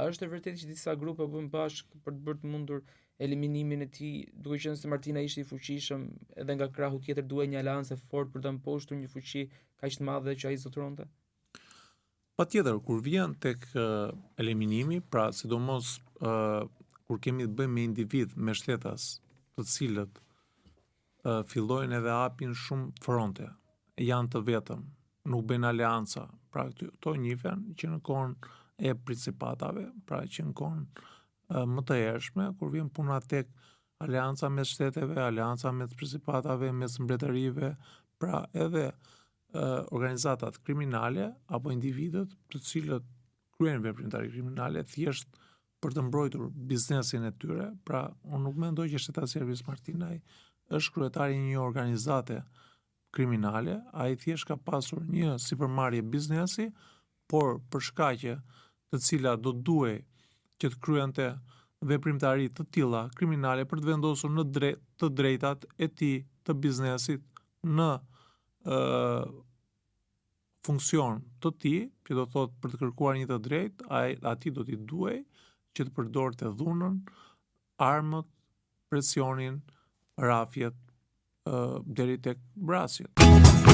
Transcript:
A është e vërtetë që disa grupe u bënë bashkë për të bërë të mundur eliminimin e tij, duke qenë se Martinaj ishte i fuqishëm, edhe nga krahu tjetër duhej një aleancë e fortë për të mposhtur një fuqi kaq të madhe që ai zotëronte? Patjetër, kur vjen tek eliminimi, pra sidomos uh, kur kemi të bëjmë me individ, me shtetas, të cilët uh, fillojnë edhe hapin shumë fronte, janë të vetëm, nuk bëjnë aleanca. Pra këto njihen që në kohën e principatave, pra që në kohën më të hershme, kur vjen puna tek aleanca mes shteteve, aleanca mes principatave, mes mbretërive, pra edhe organizatat kriminale apo individët të cilët kryejnë veprimtari kriminale thjesht për të mbrojtur biznesin e tyre, pra unë nuk mendoj që shtetasi Ervis Martinaj është kryetari i një organizate kriminale, ai thjesht ka pasur një sipërmarrje biznesi, por për shkaqe të cilat do të duhej që të kryente veprimtari të tilla kriminale për të vendosur në dre të drejtat e tij të biznesit në ë funksion të tij, që do thotë për të kërkuar një të drejtë, ai atij do t'i duhej që të përdorte dhunën, armët, presionin, rrahjet, deri tek vrasjet.